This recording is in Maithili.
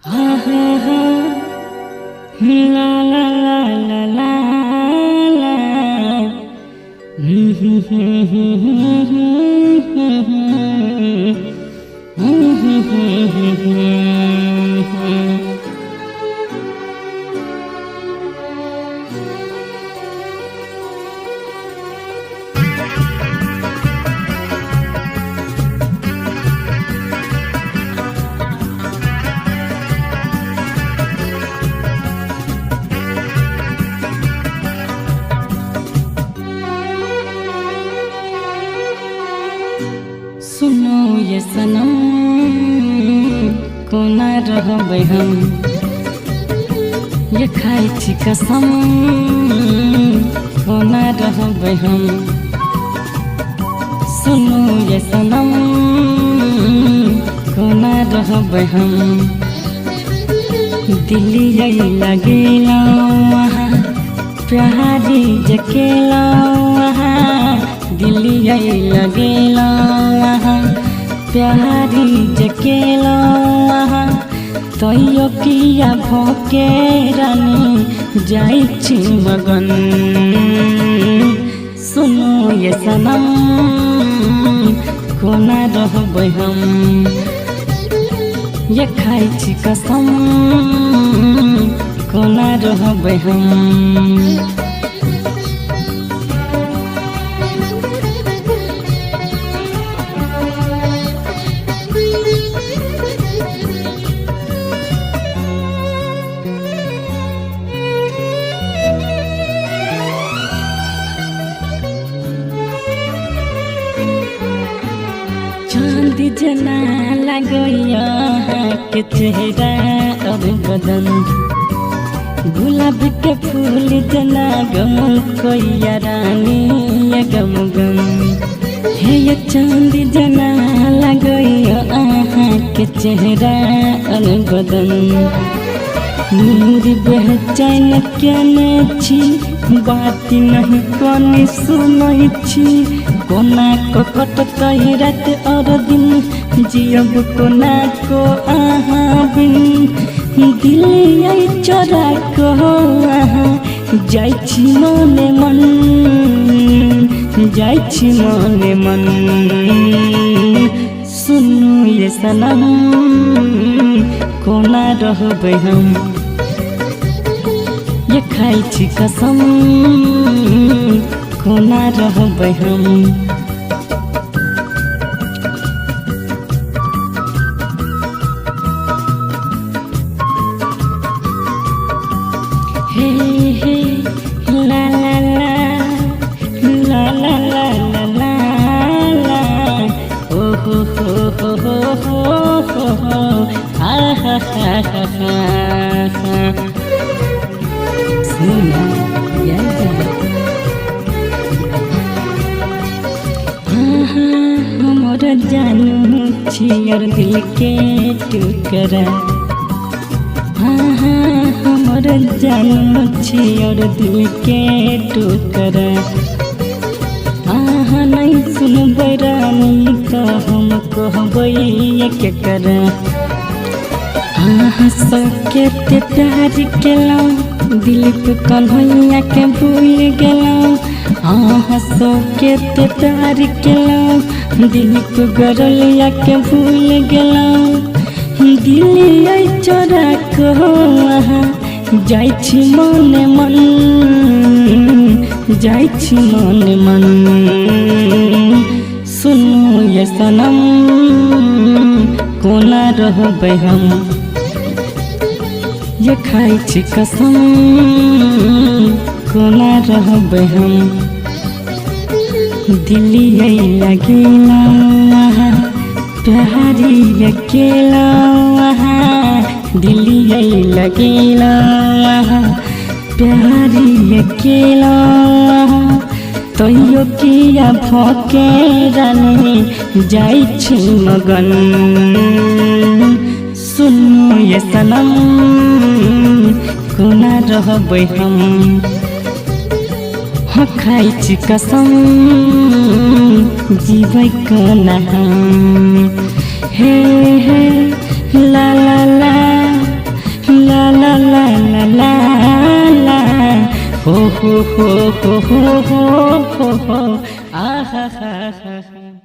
हा हा, ला ला ला ला ला ला। हम्म हम्म हम्म हम्म हम्म हम्म हम्म हम्म। सुनो ये सनम, कोना रहबै हम? ये खाइ छी कसम, कोना रहबै हम? सुनो ये सनम, कोना रहबै हम? दिल्ली लगेलौं अहाँ, प्यारी जकेलौं अहाँ। दिल्ली लगेलौं अहाँ, प्यारी जकेलौं अहाँ, तैयो किया भोके रानी जाइ छी मगन? सुनू ये सनम, कोना रहबै हम? ये खाइ छी कसम, कोना रहबै हम? चांद जना लगैया के चेहरा और बदन, गुलाब के फूल जना गम कोइया रानी ये गम गम। हे ये चांद जना लगैया अहाँ के चेहरा और बदन, नींद बेचैन केने छी, बात नहीं कोनी सुनै छी। कोना को कटतै रात और दिन, जियब कोना को अहाँ बिन? दिल आई चोरा को अहाँ जाइ छी मने मन, जाइ छी मने मन। सुनू ये सनम, कोना रहबै हम? ये खाइ छी कसम, कोना रहबै हम? हे हे, ला ला ला ला ला ला ला ला ला, ओ हो हो हो हो हो हो हो, आ हा हा हा हा हा। सुना या हमर जानू छी और दिल के टुकड़ा। हाँ हाँ, हमर जानू छी और दिल के टुकड़ा। अहाँ नहीं सुनबै रानी तऽ हम कहबै केकरा? अहाँ सबके ते प्यार केलहुँ, दिलीप कन्हैया के भूल गेलहुँ। अहाँ सबके ते प्यार केलहुँ, दिलीप गरलिया के भूल गेलहुँ। दिल आई चोरा को अहाँ जाइ छी मने मन, जाइ छी मने मन। सुनू ये सनम, कोना रहबै हम? ये खाइ छी कसम, कोना रहबै हम? दिल्ली लगेला अहाँ, प्यारी अकेला अहाँ। दिल्ली लगेला अहाँ, प्यारी अकेला अहाँ, तैयो किया भके रानी जाइ छी मगन? सुनू ये सनम, कोना रहबै हम? हाँ, खाइ छी कसम, जीबै कोना हम? हे हे, ला ला ला। ला ला हो हो हो हो हो हो हो हो आहा हा हा हा।